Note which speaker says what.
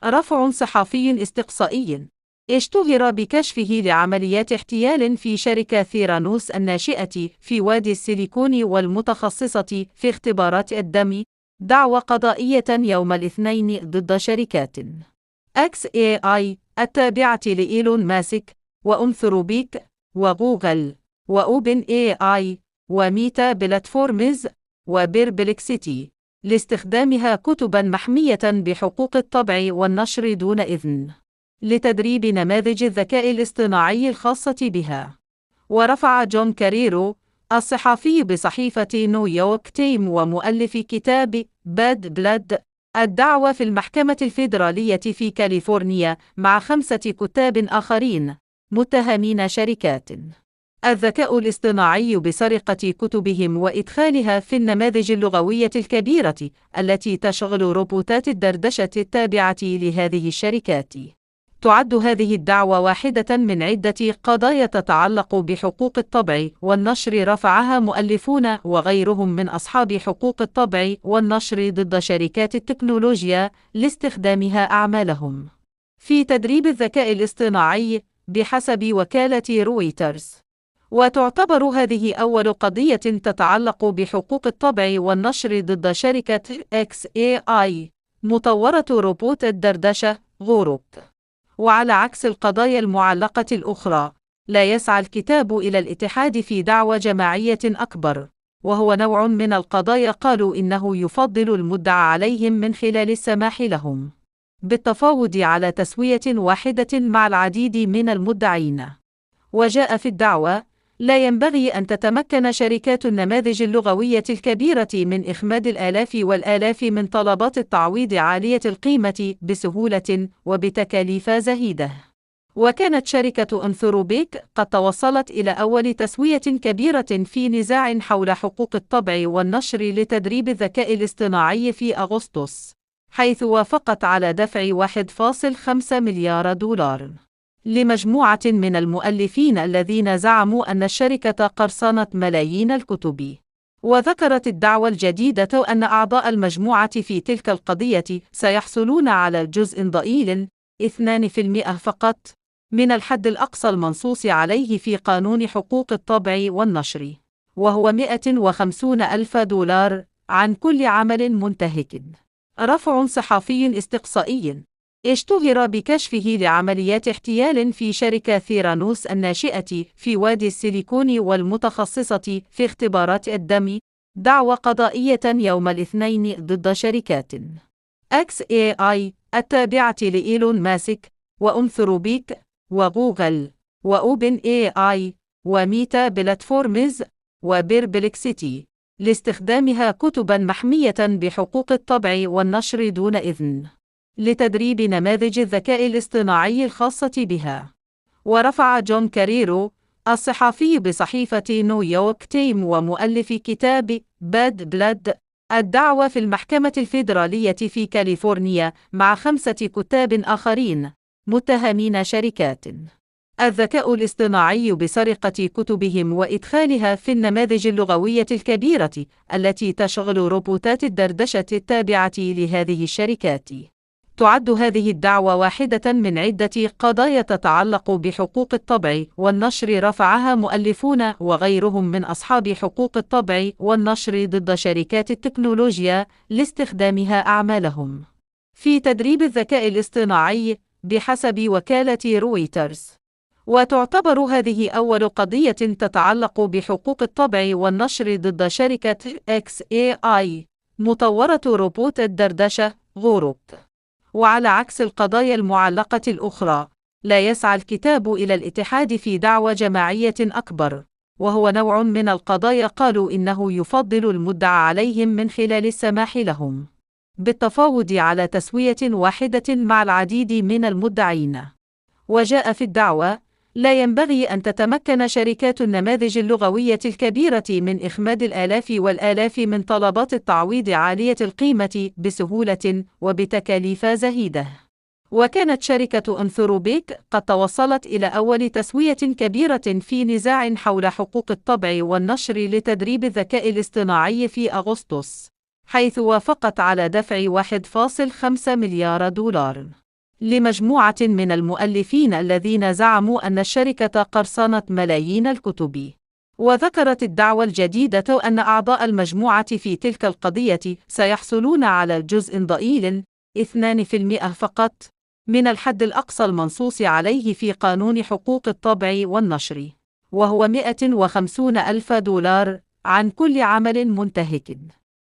Speaker 1: رفع صحفي استقصائي اشتهر بكشفه لعمليات احتيال في شركة ثيرانوس الناشئة في وادي السيليكون والمتخصصة في اختبارات الدم، دعوى قضائية يوم الاثنين ضد شركات XAI التابعة لإيلون ماسك وأنثروبيك وجوجل وأوبن AI وميتا بلاتفورمز وبيربلكسيتي لاستخدامها كتباً محمية بحقوق الطبع والنشر دون إذن لتدريب نماذج الذكاء الاصطناعي الخاصة بها. ورفع جون كاريرو الصحفي بصحيفة نيويورك تايم ومؤلف كتاب باد بلاد الدعوى في المحكمة الفيدرالية في كاليفورنيا مع 5 كتاب آخرين متهمين شركات الذكاء الاصطناعي بسرقة كتبهم وإدخالها في النماذج اللغوية الكبيرة التي تشغل روبوتات الدردشة التابعة لهذه الشركات. تعد هذه الدعوى واحدة من عدة قضايا تتعلق بحقوق الطبع والنشر رفعها مؤلفون وغيرهم من أصحاب حقوق الطبع والنشر ضد شركات التكنولوجيا لاستخدامها أعمالهم في تدريب الذكاء الاصطناعي بحسب وكالة رويترز. وتعتبر هذه أول قضية تتعلق بحقوق الطبع والنشر ضد شركة XAI مطورة روبوت الدردشة غوروك. وعلى عكس القضايا المعلقة الأخرى، لا يسعى الكتاب إلى الاتحاد في دعوى جماعية أكبر، وهو نوع من القضايا قالوا إنه يفضل المدعى عليهم من خلال السماح لهم بالتفاوض على تسوية واحدة مع العديد من المدعين. وجاء في الدعوى: لا ينبغي أن تتمكن شركات النماذج اللغوية الكبيرة من إخماد الآلاف والآلاف من طلبات التعويض عالية القيمة بسهولة وبتكاليف زهيدة. وكانت شركة أنثروبيك قد توصلت إلى أول تسوية كبيرة في نزاع حول حقوق الطبع والنشر لتدريب الذكاء الاصطناعي في أغسطس، حيث وافقت على دفع 1.5 مليار دولار لمجموعة من المؤلفين الذين زعموا أن الشركة قرصنت ملايين الكتب. وذكرت الدعوى الجديدة أن أعضاء المجموعة في تلك القضية سيحصلون على جزء ضئيل 2% فقط من الحد الأقصى المنصوص عليه في قانون حقوق الطبع والنشر، وهو 150 ألف دولار عن كل عمل منتهك. رفع صحفي استقصائي اشتهر بكشفه لعمليات احتيال في شركة ثيرانوس الناشئة في وادي السيليكون والمتخصصة في اختبارات الدم، دعوى قضائية يوم الاثنين ضد شركات XAI التابعة لإيلون ماسك وأنثروبيك وجوجل وأوبن AI وميتا بلاتفورمز وبيربلكسيتي لاستخدامها كتباً محمية بحقوق الطبع والنشر دون إذن لتدريب نماذج الذكاء الاصطناعي الخاصة بها. ورفع جون كاريرو الصحفي بصحيفة نيويورك تايم ومؤلف كتاب باد بلاد الدعوى في المحكمة الفيدرالية في كاليفورنيا مع 5 كتاب آخرين متهمين شركات الذكاء الاصطناعي بسرقة كتبهم وإدخالها في النماذج اللغوية الكبيرة التي تشغل روبوتات الدردشة التابعة لهذه الشركات. تعد هذه الدعوى واحدة من عدة قضايا تتعلق بحقوق الطبع والنشر رفعها مؤلفون وغيرهم من أصحاب حقوق الطبع والنشر ضد شركات التكنولوجيا لاستخدامها أعمالهم في تدريب الذكاء الاصطناعي بحسب وكالة رويترز. وتعتبر هذه أول قضية تتعلق بحقوق الطبع والنشر ضد شركة XAI مطورة روبوت الدردشة غوروك. وعلى عكس القضايا المعلقة الأخرى، لا يسعى الكتاب إلى الاتحاد في دعوى جماعية أكبر، وهو نوع من القضايا قالوا إنه يفضل المدعى عليهم من خلال السماح لهم بالتفاوض على تسوية واحدة مع العديد من المدعين. وجاء في الدعوى: لا ينبغي أن تتمكن شركات النماذج اللغوية الكبيرة من إخماد الآلاف والآلاف من طلبات التعويض عالية القيمة بسهولة وبتكاليف زهيدة. وكانت شركة أنثروبيك قد توصلت إلى أول تسوية كبيرة في نزاع حول حقوق الطبع والنشر لتدريب الذكاء الاصطناعي في أغسطس، حيث وافقت على دفع 1.5 مليار دولار لمجموعة من المؤلفين الذين زعموا أن الشركة قرصنت ملايين الكتب. وذكرت الدعوى الجديدة أن أعضاء المجموعة في تلك القضية سيحصلون على جزء ضئيل 2% فقط من الحد الأقصى المنصوص عليه في قانون حقوق الطبع والنشر، وهو $150,000 عن كل عمل منتهك.